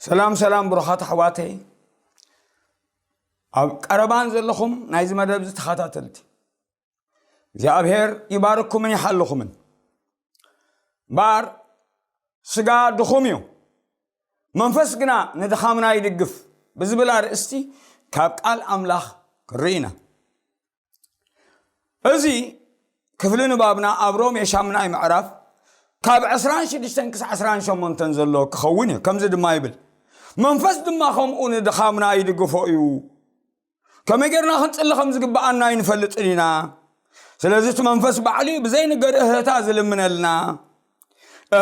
ሰላም ሰላም ብሩኻት ኣሕዋተይ፣ ኣብ ቀረባን ዘለኹም ናይዚ መደብ ዝተኸታተልቲ እግዚኣብሔር ይባርኩምን ይሓልኹምን። እምበኣር ስጋ ድኹም እዩ፣ መንፈስ ግና ንድኻምና ይድግፍ ብዝብል ኣርእስቲ ካብ ቃል ኣምላኽ ክንርኢ ኢና። እዚ ክፍሊ ንባብና ኣብ ሮሜ ሻምናይ ምዕራፍ ካብ ዕስራን ሽዱሽተን ክሳዕ ዕስራን ሸሞንተን ዘሎ ክኸውን እዩ። ከምዚ ድማ ይብል፣ መንፈስ ድማ ከምኡ ንድኻምና ይድግፎ እዩ። ከመይ ጌርና ክንጽሊ ከም ዝግብኣና ኣይንፈልጥን ኢና። ስለዚ እቲ መንፈስ ባዕሉ እዩ ብዘይንገር እህህታ ዝልምነልና።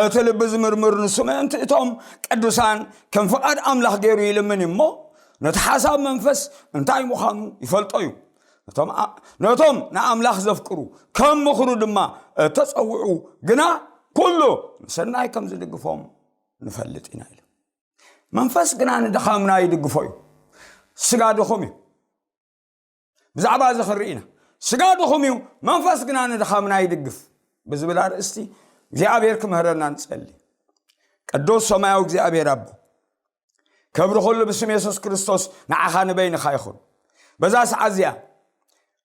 እቲ ልቢ ዝምርምር ንሱ ምእንቲ እቶም ቅዱሳን ከም ፍቓድ ኣምላኽ ገይሩ ይልምን እዩ እሞ፣ ነቲ ሓሳብ መንፈስ እንታይ ምዃኑ ይፈልጦ እዩ። ነቶም ኣ-፣ ነቶም ንኣምላኽ ዘፍቅሩ ከም ምኽሩ ድማ እተጸውዑ ግና ኩሉ ንሰናይ ከም ዝድግፎም ንፈልጥ ኢና ኢሉ። መንፈስ ግና ንድኻምና ይድግፎ እዩ። ስጋ ድኹም እዩ። ብዛዕባ እዚ ክንርኢ ኢና። ስጋ ድኹም እዩ፣ መንፈስ ግና ንድኻምና ይድግፍ ብዝብል ኣርእስቲ እግዚኣብሔር ክምህረና ንጸሊ። ቅዱስ ሰማያዊ እግዚኣብሔር ኣቦ፣ ክብሪ ኩሉ ብስም የሱስ ክርስቶስ ንዓኻ ንበይንኻ ይኹን። በዛ ሰዓት እዚኣ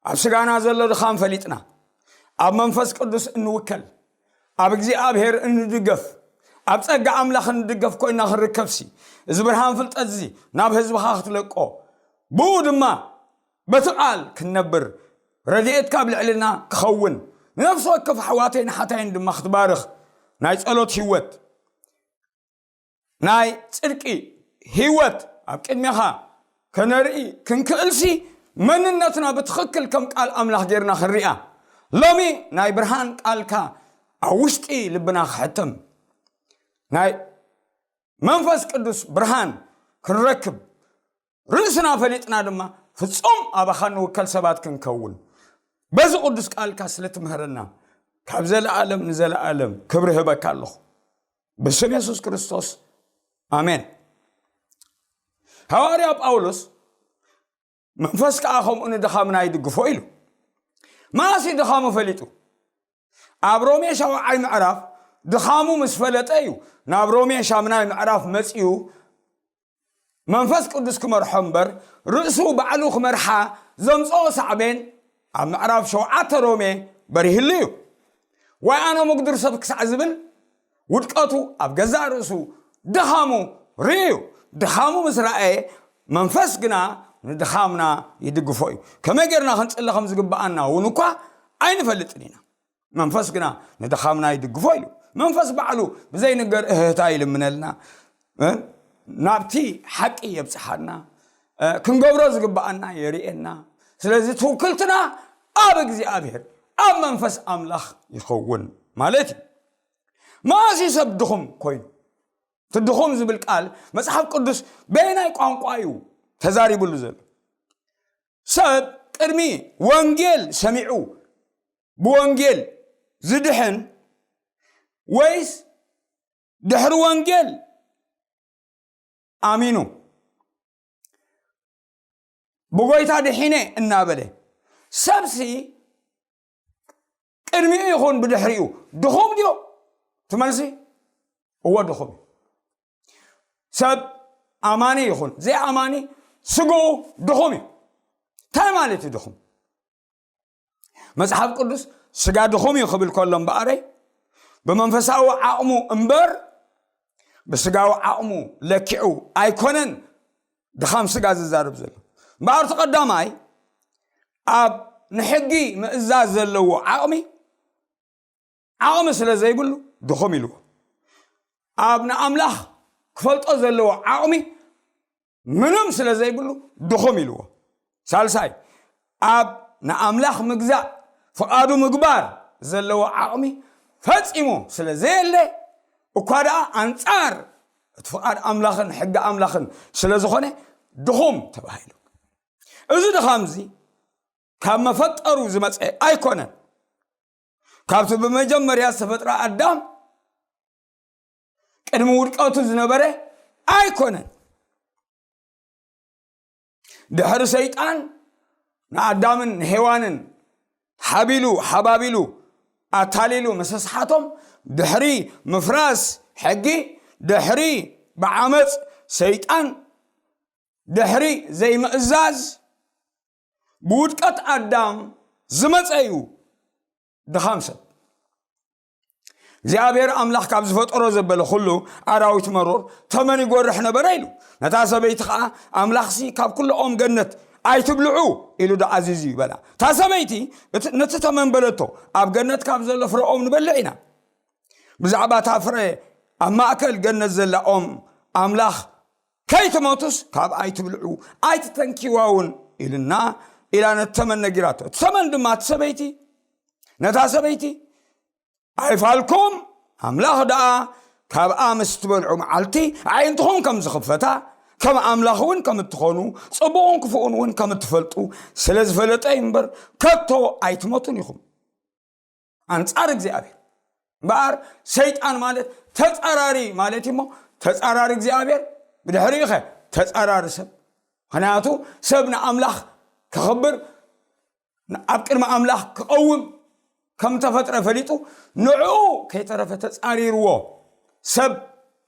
ኣብ ስጋና ዘሎ ድኻም ፈሊጥና፣ ኣብ መንፈስ ቅዱስ እንውከል፣ ኣብ እግዚኣብሔር እንድገፍ፣ ኣብ ጸጋ ኣምላኽ እንድገፍ ኮይና ክንርከብሲ፣ እዚ ብርሃን ፍልጠት እዚ ናብ ህዝብኻ ክትለቆ፣ ብኡ ድማ በቲ ቃል ክንነብር፣ ረድኤትካ ኣብ ልዕልና ክኸውን፣ ንነፍሲ ወከፍ ኣሕዋተይን ሓታይን ድማ ክትባርኽ፣ ናይ ጸሎት ህይወት፣ ናይ ጽድቂ ህይወት ኣብ ቅድሜኻ ከነርኢ ክንክእልሲ፣ መንነትና ብትኽክል ከም ቃል ኣምላኽ ጌርና ክንሪኣ፣ ሎሚ ናይ ብርሃን ቃልካ ኣብ ውሽጢ ልብና ክሕተም፣ ናይ መንፈስ ቅዱስ ብርሃን ክንረክብ፣ ርእስና ፈሊጥና ድማ ፍጹም ኣባኻ ንውከል ሰባት ክንከውን፣ በዚ ቅዱስ ቃልካ ስለ ትምህረና፣ ካብ ዘለኣለም ንዘለኣለም ክብሪ ህበካ ኣለኹ። ብስም የሱስ ክርስቶስ፣ ኣሜን። ሃዋርያ ጳውሎስ፣ መንፈስ ከኣ ከምኡ ንድኻምና ይድግፎ ኢሉ። መኣስ እዩ ድኻሙ ፈሊጡ? ኣብ ሮሜ ሻውዓይ ምዕራፍ ድኻሙ ምስ ፈለጠ እዩ ናብ ሮሜ ሻምናይ ምዕራፍ መጺኡ። መንፈስ ቅዱስ ክመርሖ እምበር፣ ርእሱ ባዕሉ ክመርሓ ዘምጽኦ ሳዕቤን ኣብ ምዕራፍ ሸውዓተ ሮሜ በሪህሉ እዩ። ዋይ ኣነ ምጉድር ሰብ ክሳዕ ዝብል፣ ውድቀቱ ኣብ ገዛእ ርእሱ ድኻሙ ርእዩ። ድኻሙ ምስ ረኣየ፣ መንፈስ ግና ንድኻምና ይድግፎ እዩ። ከመይ ጌርና ክንጽሊ ከም ዝግብኣና እውን እኳ ኣይንፈልጥን ኢና። መንፈስ ግና ንድኻምና ይድግፎ ኢሉ። መንፈስ ባዕሉ ብዘይንገር እህህታ ይልምነልና። እ? ናብቲ ሓቂ የብጽሓና። እ፣ ክንገብሮ ዝግብኣና የርእየና። ስለዚ ትውክልትና ኣብ እግዚኣብሔር፣ ኣብ መንፈስ ኣምላኽ ይኸውን ማለት እዩ። መኣስ እዩ ሰብ ድኹም ኮይኑ? እቲ ድኹም ዝብል ቃል መጽሓፍ ቅዱስ በየናይ ቋንቋ እዩ ተዛሪብሉ ዘሎ? ሰብ ቅድሚ ወንጌል ሰሚዑ ብወንጌል ዝድሕን፣ ወይስ ድሕሪ ወንጌል ኣሚኑ ብጎይታ ድሒነ እናበለ? ሰብሲ ቅድሚኡ ይኹን ብድሕሪኡ ድኹም ድዮ? እቲ መልሲ እወ፣ ድኹም እዩ። ሰብ ኣማኒ ይኹን ዘይኣማኒ ስግኡ ድኹም እዩ። እንታይ ማለት እዩ ድኹም? መጽሓፍ ቅዱስ ስጋ ድኹም እዩ ክብል ከሎ እምበኣረይ፣ ብመንፈሳዊ ዓቕሙ እምበር ብስጋዊ ዓቕሙ ለኪዑ ኣይኮነን ድኻም ስጋ ዝዛረብ ዘሎ። እምበኣር እቲ ቀዳማይ ኣብ ንሕጊ ምእዛዝ ዘለዎ ዓቕሚ፣ ዓቕሚ ስለ ዘይብሉ ድኹም ኢልዎ። ኣብ ንኣምላኽ ክፈልጦ ዘለዎ ዓቕሚ ምንም ስለ ዘይብሉ ድኹም ኢልዎ። ሳልሳይ፣ ኣብ ንኣምላኽ ምግዛእ፣ ፍቓዱ ምግባር ዘለዎ ዓቕሚ ፈጺሙ ስለ ዘየለ፣ እኳ ደኣ ኣንጻር እቲ ፍቓድ ኣምላኽን ሕጊ ኣምላኽን ስለ ዝኾነ ድኹም ተባሂሉ። እዚ ድኻም እዚ ካብ መፈጠሩ ዝመጸ ኣይኮነን። ካብቲ ብመጀመርያ ዝተፈጥረ ኣዳም ቅድሚ ውድቀቱ ዝነበረ ኣይኮነን። ድሕሪ ሰይጣን ንኣዳምን ንሄዋንን ሓቢሉ ሓባቢሉ ኣታሊሉ ምስ ኣስሓቶም፣ ድሕሪ ምፍራስ ሕጊ፣ ድሕሪ ብዓመፅ ሰይጣን ድሕሪ ዘይምእዛዝ ብውድቀት ኣዳም ዝመጸ እዩ ድኻም ሰብ። እግዚኣብሔር ኣምላኽ ካብ ዝፈጠሮ ዘበለ ኩሉ ኣራዊት መሮር ተመን ይጎርሕ ነበረ ኢሉ። ነታ ሰበይቲ ኸዓ ኣምላኽሲ ካብ ኩሉ ኦም ገነት ኣይትብልዑ ኢሉ ዶ ኣዚዙ ይበላ። እታ ሰበይቲ እቲ- ነቲ ተመን በለቶ፣ ኣብ ገነት ካብ ዘሎ ፍረ ኦም ንበልዕ ኢና። ብዛዕባ እታ ፍረ ኣብ ማእከል ገነት ዘላ ኦም ኣምላኽ ከይትሞቱስ ካብ ኣይትብልዑ ኣይትተንኪዋ እውን ኢልና ኢላ ነቲ ተመን ነጊራቶ። እቲ ተመን ድማ እቲ ሰበይቲ ነታ ሰበይቲ ኣይፋልኩም ኣምላኽ ደኣ ካብኣ ምስ ትበልዑ መዓልቲ ኣዒንትኹም ከም ዝኽፈታ ከም ኣምላኽ እውን ከም እትኾኑ ጽቡቕን ክፉእን እውን ከም እትፈልጡ ስለ ዝፈለጠ እዩ እምበር ከቶ ኣይትሞቱን ኢኹም። ኣንጻር እግዚኣብሔር እምበኣር ሰይጣን ማለት ተጻራሪ ማለት እዩ እሞ ተጻራሪ እግዚኣብሔር ብድሕሪኡ ኸ ተጻራሪ ሰብ። ምኽንያቱ ሰብ ንኣምላኽ ከኽብር ኣብ ቅድሚ ኣምላኽ ክቐውም ከም ተፈጥረ ፈሊጡ ንዕኡ ከይተረፈ ተጻሪርዎ። ሰብ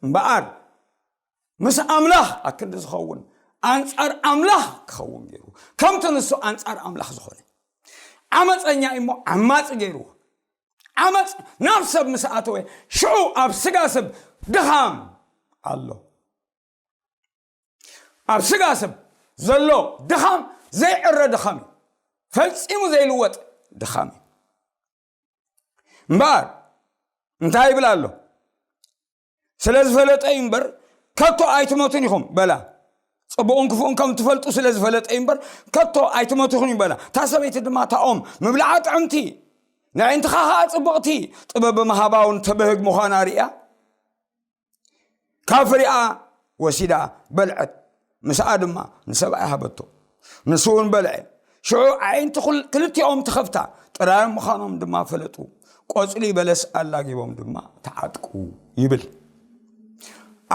እምበኣር ምስ ኣምላኽ ኣክንዲ ዝኸውን ኣንጻር ኣምላኽ ክኸውን ገይሩ ከምቲ ንሱ ኣንጻር ኣምላኽ ዝኾነ ዓመፀኛ እሞ ዓማፂ ገይርዎ። ዓመፅ ናብ ሰብ ምስ ኣተወ ሽዑ ኣብ ስጋ ሰብ ድኻም ኣሎ። ኣብ ስጋ ሰብ ዘሎ ድኻም ዘይዕረ ድኻም እዩ። ፈጺሙ ዘይልወጥ ድኻም እዩ። እምበኣር እንታይ ይብል ኣሎ? ስለ ዝፈለጠ እዩ እምበር ከቶ ኣይትመቱን ኢኹም በላ። ጽቡቕን ክፉእን ከም ትፈልጡ ስለ ዝፈለጠ እዩ እምበር ከቶ ኣይትመቱኹን እዩ በላ። እታ ሰበይቲ ድማ እታ ኦም ምብልዓ ጥዕምቲ፣ ንዕንትኻ ኸኣ ጽብቕቲ፣ ጥበብ ብምሃባ እውን ተበህግ ምዃና ርእያ ካብ ፍሪኣ ወሲዳ በልዐት። ምስኣ ድማ ንሰብኣይ ሃበቶ፣ ንሱ እውን በልዐ። ሽዑ ኣዒንቲ ኩል- ክልቲኦም ተኸፍታ፣ ጥራዮም ምዃኖም ድማ ፈለጡ። ቆጽሊ በለስ ኣላጊቦም ድማ ተዓጥቁ ይብል።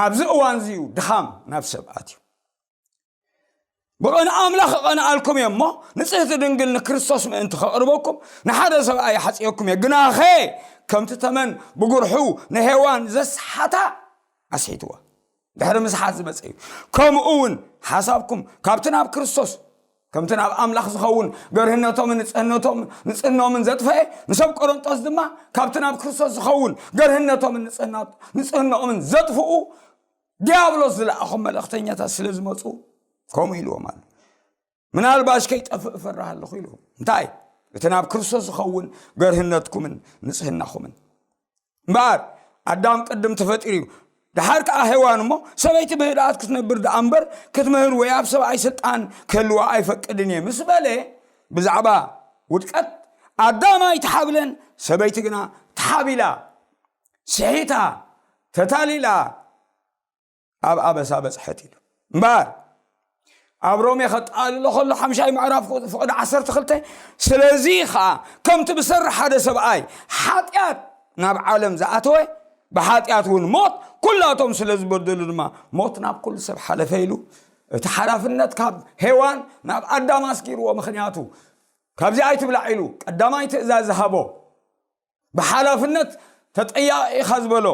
ኣብዚ እዋን እዚ እዩ ድኻም ናብ ሰብ ኣትዩ። ብቐንእ ኣምላኽ እቐንኣልኩም እየ እሞ ንጽህቲ ድንግል ንክርስቶስ ምእንቲ ከቕርበኩም ንሓደ ሰብኣይ ይሓጽየኩም እየ። ግናኸ ከምቲ ተመን ብጉርሑ ንሄዋን ዘስሓታ ኣስሒትዋ። ድሕሪ ምስሓት ዝመጸ እዩ። ከምኡ እውን ሓሳብኩም ካብቲ ናብ ክርስቶስ ከምቲ ናብ ኣምላኽ ዝኸውን ገርህነቶምን ንጽህነቶም ንጽህኖምን ዘጥፈኤ ንሰብ ቆሮንጦስ ድማ ካብቲ ናብ ክርስቶስ ዝኸውን ገርህነቶምን ንጽህና- ንጽህኖምን ዘጥፍኡ ዲያብሎስ ዝለኣኾም መልእኽተኛታት ስለ ዝመጹ ከምኡ ኢልዎም ኣሎ። ምናልባሽ ከይጠፍእ እፈርህ ኣለኹ ኢልዎም። እንታይ? እቲ ናብ ክርስቶስ ዝኸውን ገርህነትኩምን ንጽህናኹምን እምበኣር ኣዳም ቅድም ተፈጢሩ እዩ። ደሓር ከኣ ሄዋን እሞ ሰበይቲ ብህድኣት ክትነብር ደኣ እምበር ክትምህር ወይ ኣብ ሰብኣይ ስልጣን ክህልዋ ኣይፈቅድን እየ ምስ በለ ብዛዕባ ውድቀት ኣዳም ኣይተሓብለን፣ ሰበይቲ ግና ተሓቢላ፣ ስሒታ፣ ተታሊላ፣ ኣብ ኣበሳ በጽሐት ኢሉ እምበኣር ኣብ ሮሜ ከጠቓልሎ ከሎ ሓምሻይ ምዕራፍ ፍቕዲ ዓሰርተ ክልተ ስለዚ ኸዓ ከምቲ ብሰሪ ሓደ ሰብኣይ ሓጢኣት ናብ ዓለም ዝኣተወ ብሓጢኣት እውን ሞት ኩላቶም ስለ ዝበደሉ ድማ ሞት ናብ ኩሉ ሰብ ሓለፈ ኢሉ እቲ ሓላፍነት ካብ ሄዋን ናብ ኣዳም ኣስጊርዎ። ምኽንያቱ ካብዚ ኣይትብላዕ ኢሉ ቀዳማይ ትእዛዝ ዝሃቦ ብሓላፍነት ተጠያቒ ኢኻ ዝበሎ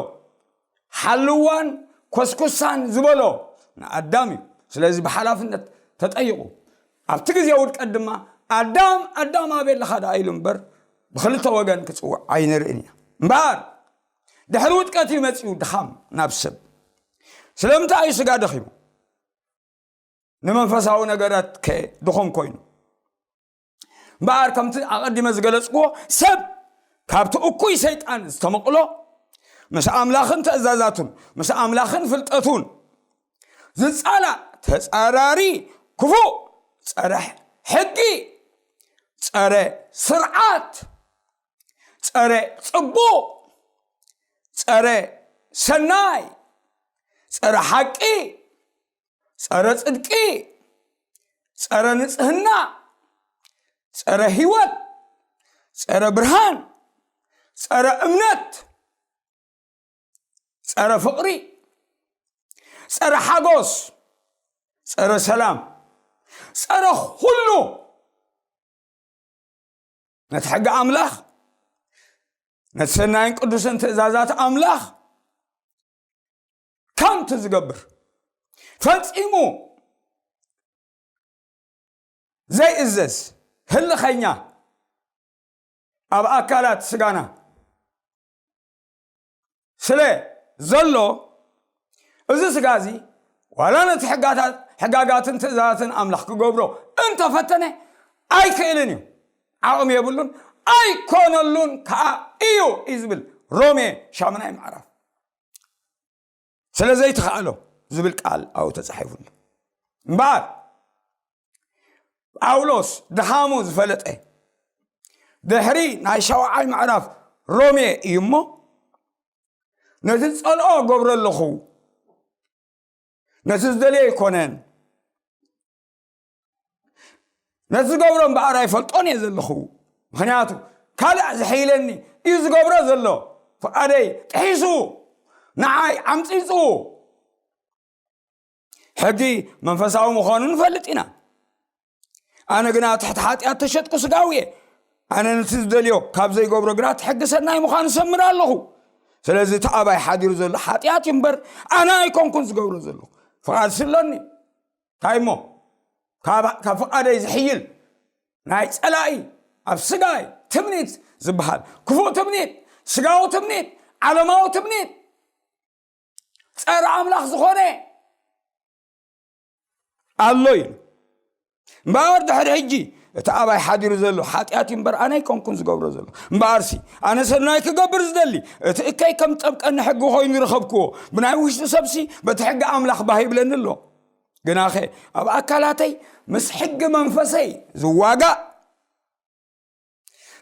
ሓልዋን ኮስኩሳን ዝበሎ ንኣዳም እዩ። ስለዚ ብሓላፍነት ተጠይቑ። ኣብቲ ግዜ ውድቀት ድማ ኣዳም ኣዳም ኣበይ ኣለኻ ደኣ ኢሉ እምበር ብክልተ ወገን ክፅውዕ ኣይንርእን ኢና። እምበኣር ድሕሪ ውድቀት እዩ መፂኡ ድኻም ናብ ሰብ። ስለምንታይ እዩ ስጋ ደኺሙ? ንመንፈሳዊ ነገራት ከ ድኹም ኮይኑ እምበኣር ከምቲ ኣቐዲመ ዝገለጽክዎ ሰብ ካብቲ እኩይ ሰይጣን ዝተመቕሎ ምስ ኣምላኽን ትእዛዛቱን ምስ ኣምላኽን ፍልጠቱን ዝጻላእ ተጻራሪ ክፉእ ጸረ ሕጊ ጸረ ስርዓት ጸረ ጽቡቕ ጸረ ሰናይ ጸረ ሓቂ ጸረ ጽድቂ ጸረ ንጽህና ጸረ ህይወት ጸረ ብርሃን ጸረ እምነት ጸረ ፍቕሪ ጸረ ሓጎስ ጸረ ሰላም ጸረ ኩሉ ነቲ ሕጊ ኣምላኽ ነቲ ሰናይን ቅዱስን ትእዛዛት ኣምላኽ ከምቲ ዝገብር ፈጺሙ ዘይእዘዝ ህልኸኛ ኣብ ኣካላት ስጋና ስለ ዘሎ፣ እዚ ስጋ እዚ ዋላ ነቲ ሕጋታት፣ ሕጋጋትን ትእዛዛትን ኣምላኽ ክገብሮ እንተፈተነ፣ ኣይክእልን እዩ፣ ዓቕሚ የብሉን፣ ኣይኮነሉን ከኣ እዩ እዩ ዝብል ሮሜ ሻምናይ ምዕራፍ። ስለ ዘይተኻእሎ ዝብል ቃል ኣብኡ ተጻሒፉ ኣሎ። እምበኣር ጳውሎስ ድኻሙ ዝፈለጠ ድሕሪ ናይ ሻውዓይ ምዕራፍ ሮሜ እዩ እሞ፣ ነቲ ዝጸልኦ ገብሮ ኣለኹ፣ ነቲ ዝደልዮ ኣይኮነን፣ ነቲ ዝገብሮ እምበኣር ኣይፈልጦን እየ ዘለኹ። ምኽንያቱ ካልእ ዝሕይለኒ እዩ ዝገብሮ ዘሎ። ፍቓደይ ጥሒሱ፣ ንዓይ ዓምጺጹ። ሕጊ መንፈሳዊ ምዃኑ ንፈልጥ ኢና። ኣነ ግና ትሕቲ ሓጢኣት ተሸጥኩ ስጋዊ እየ። ኣነ ነቲ ዝደልዮ ካብ ዘይገብሮ ግና እቲ ሕጊ ሰናይ ምዃኑ ሰምር ኣለኹ። ስለዚ እቲ ኣባይ ሓዲሩ ዘሎ ሓጢኣት እዩ እምበር፣ ኣነ ኣይኮንኩን ዝገብሮ ዘለኹ። ፍቓድ ስለኒ። እንታይ እሞ? ካብ፣ ካብ ፍቓደይ ዝሕይል ናይ ጸላኢ ኣብ ስጋይ ትምኒት ዝበሃል ክፉእ ትምኒት፣ ስጋዊ ትምኒት፣ ዓለማዊ ትምኒት፣ ጸረ ኣምላኽ ዝኾነ ኣሎ ኢሉ። እምበኣር ድሕሪ ሕጂ እቲ ኣባይ ሓዲሩ ዘሎ ሓጢኣት እዩ እምበር፣ ኣነ ኣይኮንኩን ዝገብሮ ዘሎ። እምበኣርሲ ኣነ ሰናይ ክገብር ዝደሊ፣ እቲ እከይ ከም ጸብቀኒ ሕጊ ኮይኑ ዝረኸብክዎ፣ ብናይ ውሽጢ ሰብሲ በቲ ሕጊ ኣምላኽ ባህ ይብለኒ ኣሎ። ግናኸ ኣብ ኣካላተይ ምስ ሕጊ መንፈሰይ ዝዋጋእ፣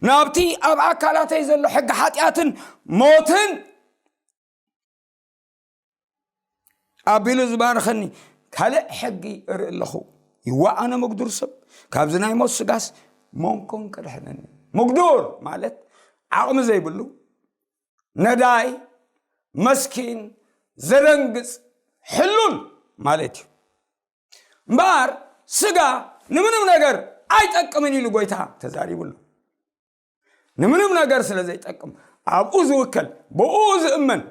ናብቲ ኣብ ኣካላተይ ዘሎ ሕጊ ሓጢኣትን ሞትን ኣቢሉ ዝባርኸኒ ካልእ ሕጊ እርኢ ኣለኹ። ይዋ ኣነ ምጉዱር ሰብ፣ ካብዚ ናይ ሞት ስጋስ መንኮን ከድሕነኒ። ምጉዱር ማለት ዓቕሚ ዘይብሉ፣ ነዳይ፣ መስኪን፣ ዘደንግጽ፣ ሕሉል ማለት እዩ። እምበኣር ስጋ ንምንም ነገር ኣይጠቅምን ኢሉ ጎይታ ተዛሪቡ ኣሎ። ንምንም ነገር ስለ ዘይጠቅም ኣብኡ ዝውከል፣ ብኡ ዝእመን፣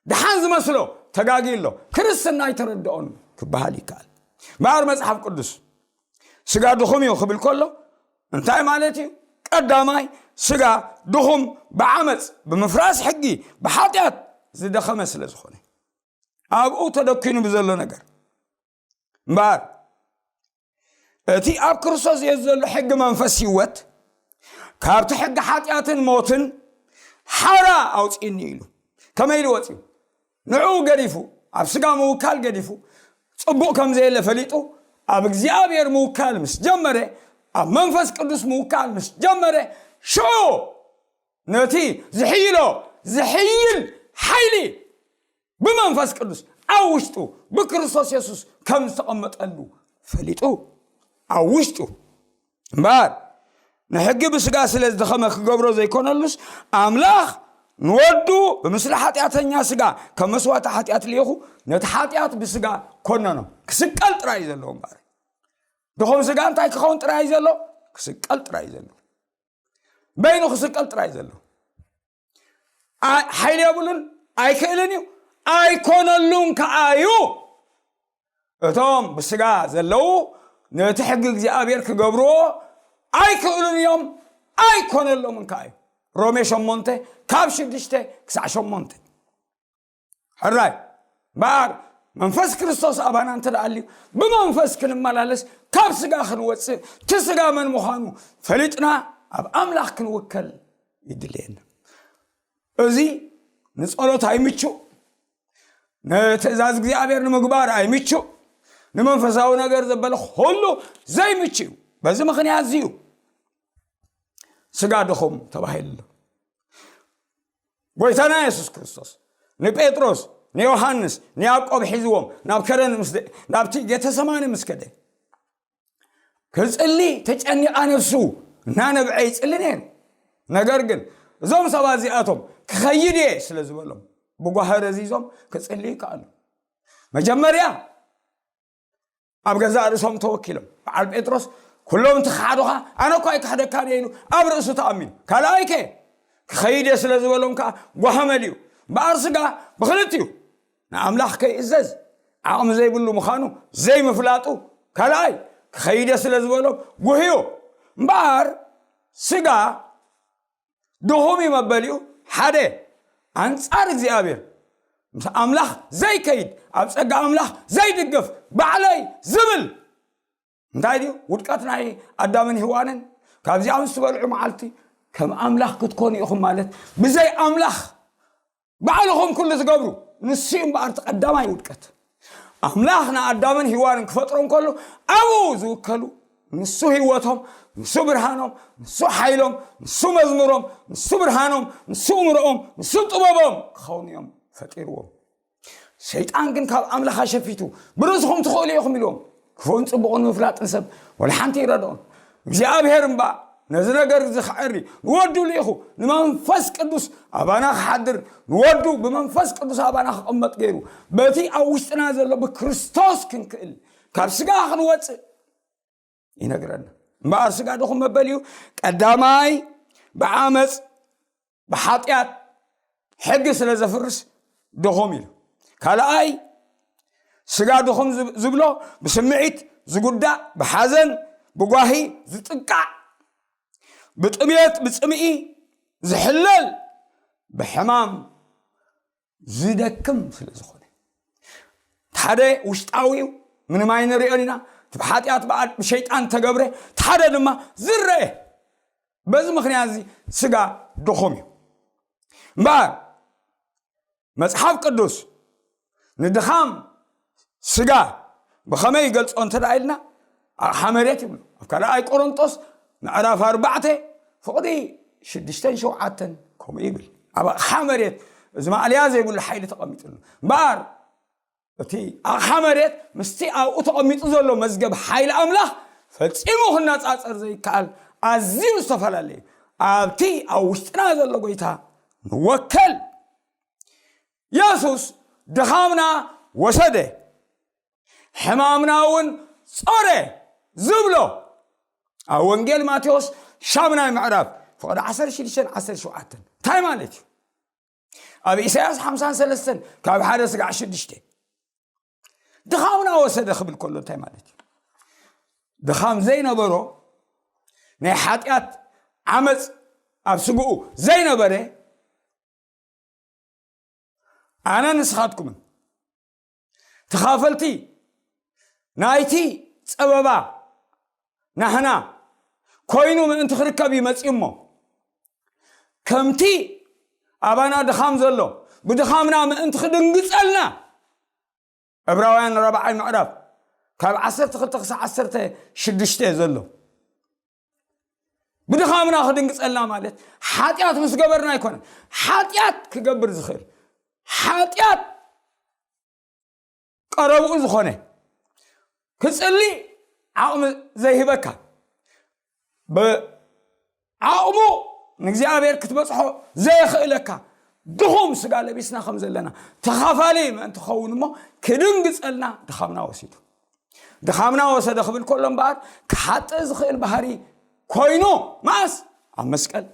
ደሓን ዝመስሎ ተጋጊ ኣሎ። ክርስትና ኣይተረድኦን ክበሃል ይከኣል። እምበኣር መጽሓፍ ቅዱስ ስጋ ድኹም እዩ ክብል ከሎ እንታይ ማለት እዩ? ቀዳማይ ስጋ ድኹም ብዓመጽ ብምፍራስ ሕጊ ብሓጢኣት ዝደኸመ ስለ ዝኾነ ኣብኡ ተደኪኑ ብዘሎ ነገር እምበኣር እቲ ኣብ ክርስቶስ የሱ ዘሎ ሕጊ መንፈስ ህይወት ካብቲ ሕጊ ሓጢኣትን ሞትን ሓራ ኣውፅእኒ ኢሉ። ከመይ ኢሉ ወፂኡ? ንዕኡ ገዲፉ፣ ኣብ ስጋ ምውካል ገዲፉ፣ ፅቡቕ ከም ዘየለ ፈሊጡ ኣብ እግዚኣብሔር ምውካል ምስ ጀመረ፣ ኣብ መንፈስ ቅዱስ ምውካል ምስ ጀመረ፣ ሽዑ ነቲ ዝሕይሎ ዝሕይል ሓይሊ ብመንፈስ ቅዱስ ኣብ ውሽጡ ብክርስቶስ የሱስ ከም ዝተቐመጠሉ ፈሊጡ ኣብ ውሽጡ እምበኣር ንሕጊ ብስጋ ስለ ዝደኸመ ክገብሮ ዘይኮነሉስ ኣምላኽ ንወዱ ብምስሊ ሓጢኣተኛ ስጋ ከም መስዋእቲ ሓጢኣት ልኢኹ ነቲ ሓጢኣት ብስጋ ኮነኖ። ክስቀል ጥራይ እዩ ዘለዎ እምበኣር። ድኹም ስጋ እንታይ ክኸውን ጥራይ እዩ ዘሎ? ክስቀል ጥራይ እዩ ዘሎ። በይኑ ክስቀል ጥራይ ዘሎ። ሓይሊ የብሉን፣ ኣይክእልን እዩ፣ ኣይኮነሉን ከዓ እዩ። እቶም ብስጋ ዘለዉ ነቲ ሕጊ እግዚኣብሔር ክገብርዎ ኣይክእሉን እዮም፣ ኣይኮነሎምን ከዓ እዩ። ሮሜ ሸሞንተ ካብ ሽዱሽተ ክሳዕ ሸሞንተ። ሕራይ እምበኣር መንፈስ ክርስቶስ ኣባና እንተ ደኣ ኣልዩ ብመንፈስ ክንመላለስ ካብ ስጋ ክንወፅእ እቲ ስጋ መን ምዃኑ ፈሊጥና ኣብ ኣምላኽ ክንውከል ይድልየና። እዚ ንጸሎት ኣይምቹእ፣ ንትእዛዝ እግዚኣብሔር ንምግባር ኣይምቹእ፣ ንመንፈሳዊ ነገር ዘበለ ኩሉ ዘይምቹ እዩ። በዚ ምኽንያት እዚ እዩ ስጋ ድኹም ተባሂሉ ኣሎ። ጎይታና የሱስ ክርስቶስ ንጴጥሮስ ንዮሃንስ ንያዕቆብ ሒዝዎም ናብ ከረን ምስ ናብቲ ጌተሰማኒ ምስ ከደ ክጽሊ ተጨኒቓ ነፍሱ እናነብዐ ይጽሊ ነይሩ። ነገር ግን እዞም ሰባት እዚኣቶም ክኸይድ እየ ስለ ዝበሎም ብጓህረ እዚዞም ክጽሊ ይከኣሉ። መጀመርያ ኣብ ገዛእ ርእሶም ተወኪሎም በዓል ጴጥሮስ ኩሎም እንትኸሓዱኻ ኣነ እኳ ኣይክሕደካን እየ ኢሉ ኣብ ርእሱ ተኣሚኑ። ካልኣይ ከ ክኸይድ እየ ስለ ዝበሎም ከዓ ጓሃ መሊኡ እምበኣር ስጋ ብክልቲኡ ንኣምላኽ ከይእዘዝ ዓቕሚ ዘይብሉ ምዃኑ ዘይምፍላጡ፣ ካልኣይ ክኸይደ ስለ ዝበሎም ጉህዩ። እምበኣር ስጋ ድኹም እዩ መበሊኡ ሓደ፣ ኣንጻር እግዚኣብሔር ምስ ኣምላኽ ዘይከይድ፣ ኣብ ጸጋ ኣምላኽ ዘይድገፍ፣ ባዕለይ ዝብል እንታይ ድዩ? ውድቀት ናይ ኣዳምን ሄዋንን፣ ካብዚኣ ምስ ትበልዑ መዓልቲ ከም ኣምላኽ ክትኮኑ ኢኹም ማለት፣ ብዘይ ኣምላኽ ባዕልኹም ኩሉ ትገብሩ። ንሱ እዩ እምበኣር እቲ ቀዳማይ ውድቀት። ኣምላኽ ንኣዳምን ሄዋንን ክፈጥሮም ከሎ ኣብኡ ዝውከሉ፣ ንሱ ህይወቶም፣ ንሱ ብርሃኖም፣ ንሱ ሓይሎም፣ ንሱ መዝሙሮም፣ ንሱ ብርሃኖም፣ ንሱ እምሮኦም፣ ንሱ ጥበቦም ክኸውን እዮም ፈጢርዎም። ሰይጣን ግን ካብ ኣምላኽ ኣሸፊቱ፣ ብርእስኹም ትኽእሉ ኢኹም ኢልዎም። ክፉእን ጽቡቕን ምፍላጥን ሰብ ወላ ሓንቲ ይረድኦን። እግዚኣብሔር እምባ ነዚ ነገር እዚ ክዐሪ ንወዱ ልኢኹ፣ ንመንፈስ ቅዱስ ኣባና ክሓድር፣ ንወዱ ብመንፈስ ቅዱስ ኣባና ክቕመጥ ገይሩ፣ በቲ ኣብ ውሽጥና ዘሎ ብክርስቶስ ክንክእል፣ ካብ ስጋ ክንወጽእ ይነግረና። እምበኣር ስጋ ድኹም መበል እዩ። ቀዳማይ ብዓመፅ፣ ብሓጢኣት ሕጊ ስለ ዘፍርስ ድኹም ኢሉ። ካልኣይ ስጋ ድኹም ዝብ-፣ ዝብሎ ብስምዒት ዝጉዳእ፣ ብሓዘን፣ ብጓሂ ዝጥቃዕ፣ ብጥሜት፣ ብጽምኢ ዝሕለል፣ ብሕማም ዝደክም ስለ ዝኾነ። እቲ ሓደ ውሽጣዊ እዩ፣ ምንም ኣይንሪኦን ኢና። እቲ ብሓጢኣት ብኣ-፣ ብሸይጣን ተገብረ፣ እቲ ሓደ ድማ ዝረአ። በዚ ምኽንያት እዚ ስጋ ድኹም እዩ። እምበኣር መጽሓፍ ቅዱስ ንድኻም ስጋ ብኸመይ ይገልጾ እንተ ደኣ ኢልና፣ ኣቕሓ መሬት ይብሉ። ኣብ ካልኣይ ቆሮንጦስ ምዕራፍ ኣርባዕተ ፍቕዲ ሽዱሽተን ሸውዓተን ከምኡ ይብል። ኣብ ኣቕሓ መሬት እዚ ማእለያ ዘይብሉ ሓይሊ ተቐሚጥሉ። እምበኣር እቲ ኣቕሓ መሬት ምስቲ ኣብኡ ተቐሚጡ ዘሎ መዝገብ ሓይሊ ኣምላኽ ፈጺሙ ክነጻጸር ዘይከኣል ኣዝዩ ዝተፈላለየ እዩ። ኣብቲ ኣብ ውሽጥና ዘሎ ጎይታ ንወከል። የሱስ ድኻምና ወሰደ፣ ሕማምና እውን ጾረ ዝብሎ ኣብ ወንጌል ማቴዎስ ሻምናይ ምዕራፍ ፍቕዲ ዓሰርተ ሽዱሽተን ዓሰርተ ሸውዓተን እንታይ ማለት እዩ? ኣብ ኢሳያስ ሓምሳን ሰለስተን ካብ ሓደ ስጋዕ ሽዱሽተ ድኻምና ወሰደ ክብል ከሎ እንታይ ማለት እዩ? ድኻም ዘይነበሮ፣ ናይ ሓጢኣት ዓመፅ ኣብ ስግኡ ዘይነበረ፣ ኣነ ንስኻትኩምን ተኻፈልቲ ናይቲ ጸበባ ናህና ኮይኑ ምእንቲ ክርከብ እዩ መጺኡ እሞ፣ ከምቲ ኣባና ድኻም ዘሎ ብድኻምና ምእንቲ ክድንግጸልና፣ ዕብራውያን ራብዓይ ምዕራፍ ካብ ዓሰርተ ክልተ ክሳዕ ዓሰርተ ሽዱሽተ ዘሎ። ብድኻምና ክድንግጸልና ማለት ሓጢኣት ምስ ገበርና ኣይኮነን። ሓጢኣት ክገብር ዝኽእል፣ ሓጢኣት ቀረብኡ ዝኾነ፣ ክጽሊ ዓቕሚ ዘይህበካ፣ ብዓቕሙ ንእግዚኣብሔር ክትበጽሖ ዘየኽእለካ ድኹም ስጋ ለቢስና ከም ዘለና ተኻፋሊ ምእንቲ ክኸውን እሞ ክድንግጸልና ድኻምና ወሲዱ። ድኻምና ወሰደ ክብል ከሎ እምበኣር ክሓጥእ ዝኽእል ባህሪ ኮይኑ፣ መኣስ? ኣብ መስቀል።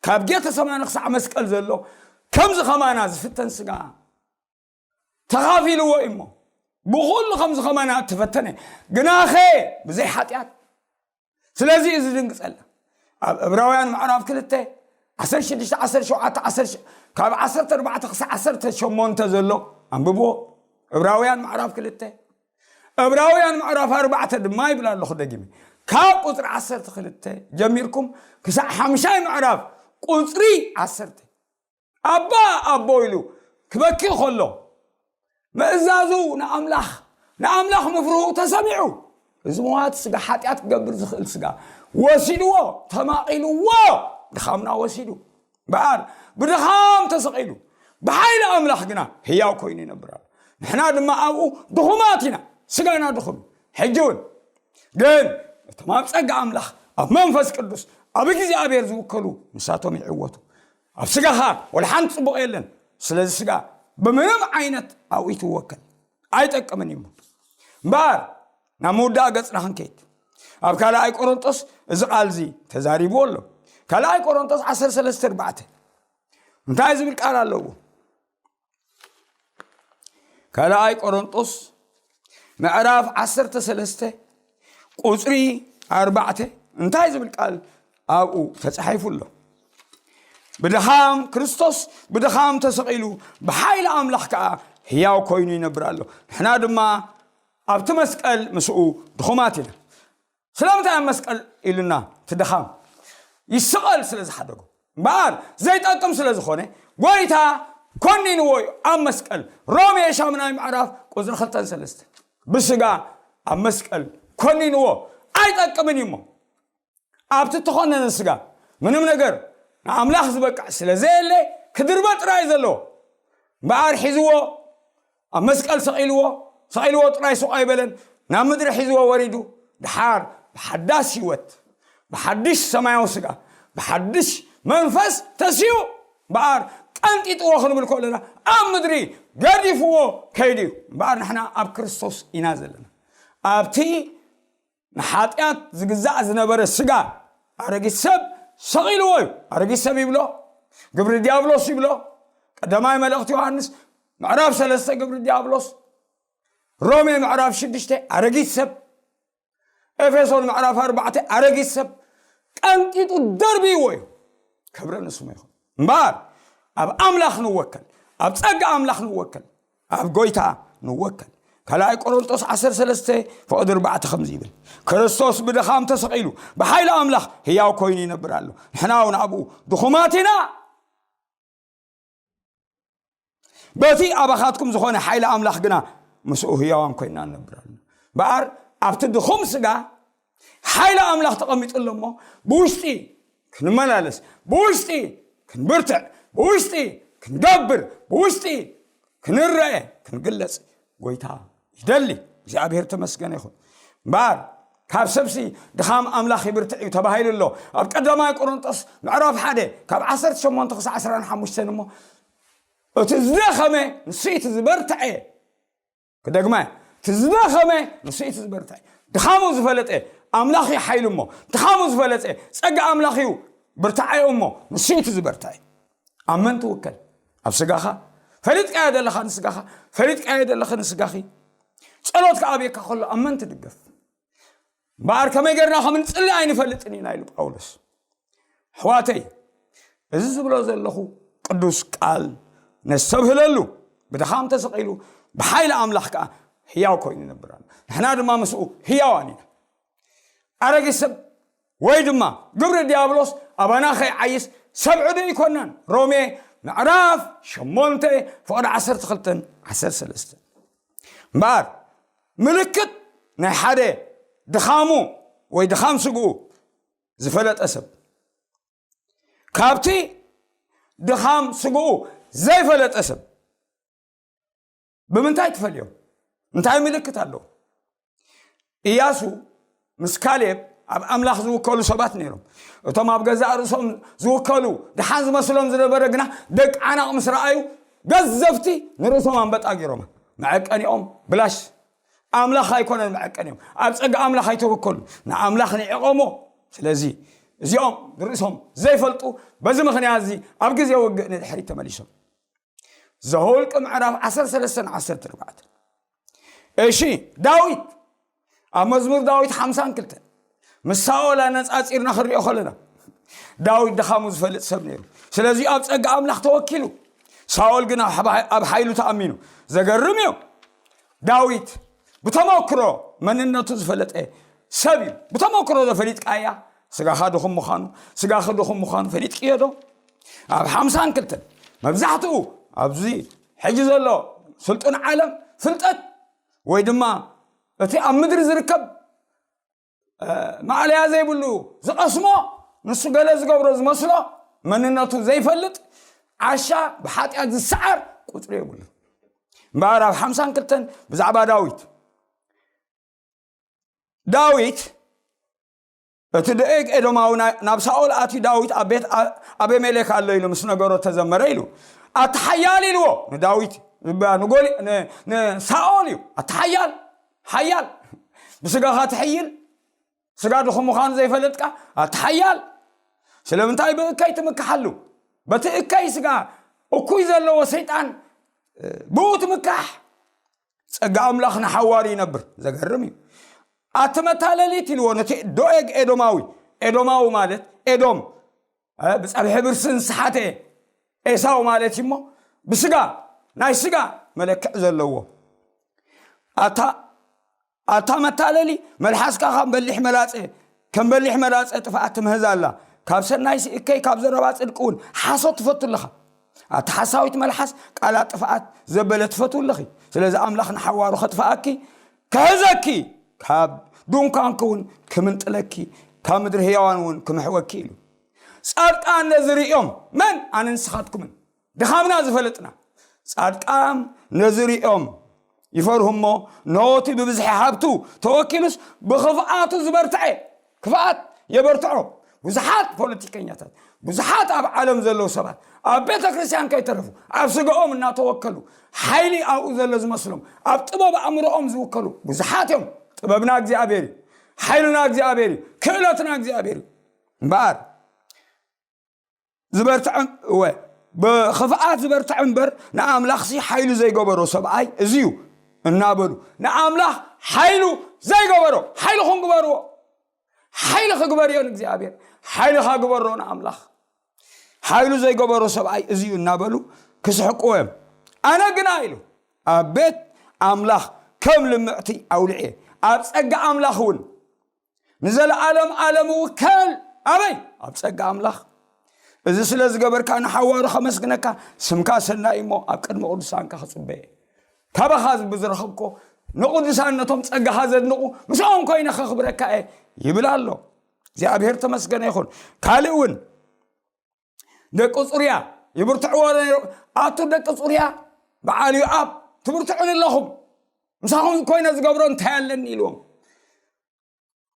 ካብ ጌተሰማኒ ክሳዕ መስቀል ዘሎ ከምዚ ከማና ዝፍተን ስጋ ተኻፊልዎ እዩ እሞ፣ ብኹሉ ከምዚ ከማና እተፈተነ፣ ግናኸ ብዘይ ሓጢኣት። ስለዚ እዚ ድንግጸልና። ኣብ ዕብራውያን ምዕራፍ ክልተ፣ ዓሰርተ ሽዱሽተ፣ ዓሰርተ ሸውዓተ፣ ዓሰርተ፣ ካብ ዓሰርተ ኣርባዕተ ክሳዕ ዓሰርተ ሸሞንተ ዘሎ ኣንብብዎ። ዕብራውያን ምዕራፍ ክልተ፣ ዕብራውያን ምዕራፍ ኣርባዕተ ድማ ይብል ኣለኹ ደጊመ። ካብ ቁጽሪ ዓሰርተ ክልተ ጀሚርኩም ክሳዕ ሓምሻይ ምዕራፍ ቁጽሪ ዓሰርተ። ኣባ፣ ኣቦ ኢሉ ክበኪ ከሎ፣ ምእዛዙ ንኣምላኽ፣ ንኣምላኽ ምፍርሁ ተሰሚዑ። እዚ መዋቲ ስጋ፣ ሓጢኣት ክገብር ዝኽእል ስጋ ወሲድዎ፣ ተማቒልዎ፣ ድኻምና ወሲዱ። እምበኣር ብድኻም ተሰቒሉ፣ ብሓይሊ ኣምላኽ ግና ህያው ኮይኑ ይነብር ኣሎ። ንሕና ድማ ኣብኡ ድኹማት ኢና፣ ስጋና ድኹም እዩ። ሕጂ እውን ግን እቶም ኣብ ጸጋ ኣምላኽ፣ ኣብ መንፈስ ቅዱስ፣ ኣብ እግዚኣብሔር ዝውከሉ ንሳቶም ይዕወቱ። ኣብ ስጋኻ ወላ ሓንቲ ጽቡቕ የለን። ስለዚ ስጋ ብምንም ዓይነት ኣብኡ ይትወከል ኣይጠቅምን እዩ። እምበኣር ናብ ምውዳእ ገጽና ክንከይድ፣ ኣብ ካልኣይ ቆሮንጦስ እዚ ቃል እዚ ተዛሪቡ ኣሎ። ካልኣይ ቆሮንጦስ ዓሰርተ ሰለስተ ኣርባዕተ እንታይ ዝብል ቃል ኣለዎ? ካልኣይ ቆሮንጦስ ምዕራፍ ዓሰርተ ሰለስተ ቁፅሪ ኣርባዕተ እንታይ ዝብል ቃል ኣብኡ ተፃሒፉ ኣሎ? "ብድኻም ክርስቶስ ብድኻም ተሰቒሉ፣ ብሓይሊ ኣምላኽ ከዓ ህያው ኮይኑ ይነብር ኣሎ። ንሕና ድማ ኣብቲ መስቀል ምስኡ ድኹማት ኢና።" ስለምንታይ ኣብ መስቀል ኢሉና? እቲ ድኻም ይስቐል ስለ ዝሓደጎ እምበኣር ዘይጠቅም ስለ ዝኾነ ጎይታ ኮኒንዎ እዩ ኣብ መስቀል። ሮሜ ሻምናይ ምዕራፍ ቁፅሪ ክልተን ሰለስተን ብስጋ ኣብ መስቀል ኮኒንዎ። ኣይጠቅምን እዩ እሞ ኣብቲ እተኾነነ ስጋ ምንም ነገር ንኣምላኽ ዝበቅዕ ስለ ዘየለ ክድርበ ጥራይ ዘለዎ እምበኣር ሒዝዎ ኣብ መስቀል ሰቒልዎ። ሰቒልዎ ጥራይ ስቕ ኣይበለን፣ ናብ ምድሪ ሒዝዎ ወሪዱ። ድሓር ብሓዳስ ህይወት፣ ብሓድሽ ሰማያዊ ስጋ፣ ብሓድሽ መንፈስ ተስዩ እምበኣር ቀንጢጥዎ ክንብል ከለና ኣብ ምድሪ ገዲፍዎ ከይዱ እዩ። እምበኣር ንሕና ኣብ ክርስቶስ ኢና ዘለና። ኣብቲ ንሓጢኣት ዝግዛእ ዝነበረ ስጋ ኣረጊት ሰብ ሰቒልዎ እዩ። ኣረጊት ሰብ ይብሎ፣ ግብሪ ዲያብሎስ ይብሎ። ቀዳማይ መልእኽቲ ዮሃንስ ምዕራፍ ሰለስተ ግብሪ ዲያብሎስ፣ ሮሜ ምዕራፍ ሽዱሽተ ኣረጊት ሰብ፣ ኤፌሶን ምዕራፍ ኣርባዕተ ኣረጊት ሰብ ቀንጢጡ ደርብይዎ እዩ። ክብሪ ንስሙ ይኹን። እምበኣር ኣብ ኣምላኽ ንወከል፣ ኣብ ጸጋ ኣምላኽ ንወከል፣ ኣብ ጎይታ ንወከል። ካልኣይ ቆሮንጦስ ዓሰርተ ሰለስተ ፍቕዲ ኣርባዕተ ከምዚ ይብል፣ "ክርስቶስ ብድኻም ተሰቒሉ ብሓይሊ ኣምላኽ ህያው ኮይኑ ይነብር ኣሎ። ንሕና እውን ኣብኡ ድኹማት ኢና። በቲ ኣባኻትኩም ዝኾነ ሓይሊ ኣምላኽ ግና ምስኡ ህያዋን ኮይንና ንነብር ኣለና።" እምበኣር ኣብቲ ድኹም ስጋ ሓይሊ ኣምላኽ ተቐሚጡ ኣሎ እሞ ብውሽጢ ክንመላለስ፣ ብውሽጢ ክንብርትዕ፣ ብውሽጢ ክንገብር፣ ብውሽጢ ክንረአ፣ ክንግለጽ ጎይታ ይደሊ። እግዚኣብሔር ተመስገን ይኹን። እምበኣር ካብ ሰብሲ ድኻም ኣምላኽ ይብርትዕ እዩ ተባሂሉ ኣሎ። ኣብ ቀዳማይ ቆሮንጦስ ምዕራፍ ሓደ ካብ ዓሰርተ ሸሞንተ ክሳዕ ዓሰርተ ሓሙሽተ እሞ እቲ ዝደኸመ ንሱ እቲ ዝበርትዐ። ክደግማ፣ እቲ ዝደኸመ ንሱ እቲ ዝበርትዐ። ድኻሙ ዝፈለጠ ኣምላኽ እዩ ሓይሉ እሞ፣ ድኻሙ ዝፈለጠ ጸጋ ኣምላኽ እዩ ብርታዐኡ እሞ፣ ንሱ እቲ ዝበርትዐ። ኣብ መን ትውከል? ኣብ ስጋኻ ፈሊጥካዮ ዘለኻ ንስጋኻ፣ ፈሊጥካዮ ዘለኺ ንስጋኺ። ጸሎት ክኣብየካ ከሎ ኣብ መን ትድገፍ? እምበኣር ከመይ ጌርና ከም ንጽሊ ኣይንፈልጥን ኢና ኢሉ ጳውሎስ። ኣሕዋተይ፣ እዚ ዝብሎ ዘለኹ ቅዱስ ቃል ነስተብህለሉ። ብድኻም ተሰቒሉ ብሓይሊ ኣምላኽ ከኣ ህያው ኮይኑ ይነብር ኣሎ። ንሕና ድማ ምስኡ ህያዋን ኢና። ኣረጊት ሰብ ወይ ድማ ግብሪ ዲያብሎስ ኣባና ከይዓይስ ሰብ ዕዱ ኣይኮናን። ሮሜ ምዕራፍ ሸሞንተ ፍቕዲ ዓሰርተ ክልተን ዓሰርተ ሰለስተን። እምበኣር ምልክት ናይ ሓደ ድኻሙ ወይ ድኻም ስግኡ ዝፈለጠ ሰብ ካብቲ ድኻም ስግኡ ዘይፈለጠ ሰብ ብምንታይ ትፈልዮም? እንታይ ምልክት ኣለዎ? ኢያሱ ምስ ካሌብ ኣብ ኣምላኽ ዝውከሉ ሰባት ነይሮም። እቶም ኣብ ገዛእ ርእሶም ዝውከሉ ደሓን ዝመስሎም ዝነበረ ግና ደቂ ዓናቕ ምስ ረኣዩ ገዘፍቲ ንርእሶም ኣንበጣ ገይሮም። መዐቀኒኦም ብላሽ ኣምላኽ ኣይኮነን መዐቀኒኦም። ኣብ ጸጋ ኣምላኽ ኣይተወከሉ። ንኣምላኽ ንዒቖሞ። ስለዚ እዚኦም ንርእሶም ዘይፈልጡ በዚ ምኽንያት እዚ ኣብ ግዜ ውግእ ንድሕሪት ተመሊሶም። ዘኍልቍ ምዕራፍ ዓሰርተ ሰለስተ ዓሰርተ ኣርባዕተ። እሺ፣ ዳዊት ኣብ መዝሙር ዳዊት ሓምሳን ክልተ ምስ ሳኦል ኣነጻጺርና ክንሪኦ ከለና ዳዊት ድኻሙ ዝፈልጥ ሰብ ነይሩ። ስለዚ ኣብ ጸጋ ኣምላኽ ተወኪሉ፣ ሳኦል ግን ኣብ ሓባ-፣ ኣብ ሓይሉ ተኣሚኑ። ዘገርም እዩ። ዳዊት ብተመክሮ መንነቱ ዝፈለጠ ሰብ እዩ። ብተመክሮ ዶ ፈሊጥካያ? ስጋኻ ድኹም ምዃኑ፣ ስጋኺ ድኹም ምዃኑ ፈሊጥክዮ ዶ? ኣብ ሓምሳን ክልተን መብዛሕትኡ ኣብዚ ሕጂ ዘሎ ስልጡን ዓለም ፍልጠት ወይ ድማ እቲ ኣብ ምድሪ ዝርከብ፣ እ፣ ማእለያ ዘይብሉ ዝቐስሞ፣ ንሱ ገለ ዝገብሮ ዝመስሎ፣ መንነቱ ዘይፈልጥ፣ ዓሻ ብሓጢኣት ዝሰዓር ቁጽሪ የብሉን። እምበኣር ኣብ ሓምሳን ክልተን ብዛዕባ ዳዊት፣ ዳዊት እቲ ደቂቅ ኤዶማዊ ና-፣ ናብ ሳኦል ኣትዩ፣ ዳዊት ኣብ ቤት ኣ-፣ ኣቤሜሌክ ኣሎ ኢሉ ምስ ነገሮ ተዘመረ ኢሉ። ኣቲ ሓያል ኢልዎ ንዳዊት፣ ንጎሊ-፣ ን-፣ ንሳኦል እዩ። ኣቲ ሓያል፣ ሓያል፣ ብስጋኻ ትሕይል፣ ስጋ ድኹም ምዃኑ ዘይፈለጥካ፣ ኣቲ ሓያል፣ ስለምንታይ ብእከይ ትምክሓሉ? በቲ እከይ ስጋ እኩይ ዘለዎ ሰይጣን፣ እ፣ ብኡ ትምካሕ። ጸጋ ኣምላኽ ንሓዋሩ ይነብር። ዘገርም እዩ። ኣቲ መታለሊት ኢልዎ ነቲ ዶኤግ ኤዶማዊ። ኤዶማዊ ማለት ኤዶም፣ እ፣ ብጸብሒ ብርስን ዝሰሓተ ኤሳው ማለት እዩ እሞ፣ ብስጋ፣ ናይ ስጋ መለክዕ ዘለዎ። ኣታ፣ ኣታ መታለሊ፣ መልሓስካ ከም በሊሕ መላጸ፣ ከም በሊሕ መላጸ ጥፍኣት ትምህዝ ኣላ። ካብ ሰናይ ስእከይ፣ ካብ ዘረባ ጽድቂ እውን ሓሶት ትፈቱ ኣለኻ። ኣታ ሓሳዊት መልሓስ፣ ቃላት ጥፍኣት ዘበለ ትፈቱ ኣለኺ። ስለዚ ኣምላኽ ንሓዋሩ ከጥፍኣኪ፣ ክሕዘኪ፣ ካብ ድንኳንኪ እውን ክምንጥለኪ፣ ካብ ምድሪ ህያዋን እውን ክምሕወኪ ኢሉ። ጻድቃን ነዚ ርእዮም፣ መን? ኣነ ንስኻትኩምን ድኻምና ዝፈለጥና። ጻድቃን ነዚ ርእዮም ይፈርሁ እሞ፣ ነቲ ብብዝሒ ሃብቱ ተወኪሉስ ብኽፍኣቱ ዝበርትዐ፣ ክፍኣት የበርትዖ። ብዙሓት ፖለቲከኛታት፣ ብዙሓት ኣብ ዓለም ዘለዉ ሰባት፣ ኣብ ቤተ ክርስቲያን ከይተረፉ፣ ኣብ ስጋኦም እናተወከሉ፣ ሓይሊ ኣብኡ ዘሎ ዝመስሎም፣ ኣብ ጥበብ ኣእምሮኦም ዝውከሉ ብዙሓት እዮም። ጥበብና እግዚኣብሔር እዩ። ሓይልና እግዚኣብሔር እዩ። ክእለትና እግዚኣብሔር እዩ። እምበኣር ዝበርትዐ፣ እወ፣ ብኽፍኣት ዝበርትዐ እምበር ንኣምላኽሲ ሓይሉ ዘይገበሮ ሰብኣይ እዚ እዩ እናበሉ፣ ንኣምላኽ ሓይሉ ዘይገበሮ ሓይልኹም ግበርዎ። ሓይሊ ክግበር እዮ ንእግዚኣብሔር። ሓይልኻ ግበሮ ንኣምላኽ። ሓይሉ ዘይገበሮ ሰብኣይ እዚ እዩ እናበሉ ክስሕቅዎ እዮም። ኣነ ግና ኢሉ ኣብ ቤት ኣምላኽ ከም ልምዕቲ ኣውልዐ፣ ኣብ ጸጋ ኣምላኽ እውን ንዘለዓለም ዓለም እውከል። ኣበይ? ኣብ ጸጋ ኣምላኽ። እዚ ስለ ዝገበርካ ንሓዋሩ ከመስግነካ፣ ስምካ ሰናይ እሞ ኣብ ቅድሚ ቅዱሳንካ ክጽበየ። ካባኻ ብዝረኸብኮ ንቅዱሳን ነቶም ጸጋኻ ዘድንቑ ምስኦም ኮይነ ከኽብረካ እየ ይብል ኣሎ። እግዚኣብሔር ተመስገነ ይኹን። ካልእ እውን ደቂ ጹርያ ይብርትዕዎ ነይሮም። ኣቱ ደቂ ጹርያ፣ በዓል ዮኣብ ትብርትዑን ኣለኹም፣ ምሳኹም ኮይነ ዝገብሮ እንታይ ኣለኒ ኢልዎም።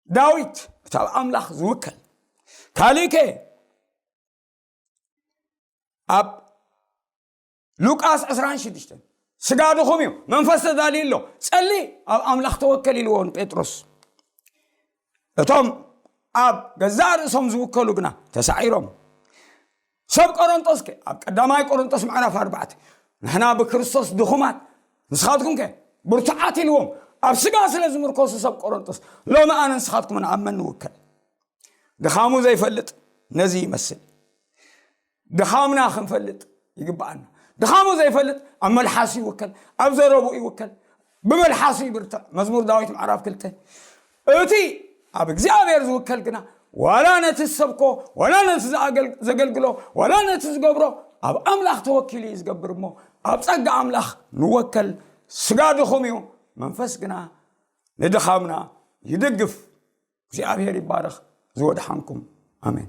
ዳዊት እቲ ኣብ ኣምላኽ ዝውከል። ካልእከ ኣብ ሉቃስ ዕስራን ሽዱሽተን፣ ስጋ ድኹም እዩ፣ መንፈስ ተዳልዩ ኣሎ፣ ጸሊ፣ ኣብ ኣምላኽ ተወከል ኢልዎ ንጴጥሮስ። እቶም ኣብ ገዛእ ርእሶም ዝውከሉ ግና ተሳዒሮም። ሰብ ቆሮንጦስ ከ ኣብ ቀዳማይ ቆሮንጦስ ምዕራፍ ኣርባዕተ፣ ንሕና ብክርስቶስ ድኹማት፣ ንስኻትኩም ከ ብርቱዓት ኢልዎም። ኣብ ስጋ ስለ ዝምርኮሱ ሰብ ቆሮንጦስ፣ ሎሚ ኣነ ንስኻትኩም ንኣብ መን ንውከል? ድኻሙ ዘይፈልጥ ነዚ ይመስል። ድኻምና ክንፈልጥ ይግብኣና። ድኻሙ ዘይፈልጥ ኣብ መልሓሱ ይውከል፣ ኣብ ዘረብኡ ይውከል፣ ብመልሓሱ ይብርትዕ። መዝሙር ዳዊት ምዕራፍ ክልተ። እቲ ኣብ እግዚኣብሔር ዝውከል ግና ዋላ ነቲ ዝሰብኮ፣ ዋላ ነቲ ዝኣገል-፣ ዘገልግሎ፣ ዋላ ነቲ ዝገብሮ ኣብ ኣምላኽ ተወኪሉ እዩ ዝገብር እሞ፣ ኣብ ጸጋ ኣምላኽ ንወከል። ስጋ ድኹም እዩ፣ መንፈስ ግና ንድኻምና ይድግፍ። እግዚኣብሔር ይባረኽ። ዝወድሓንኩም። ኣሜን።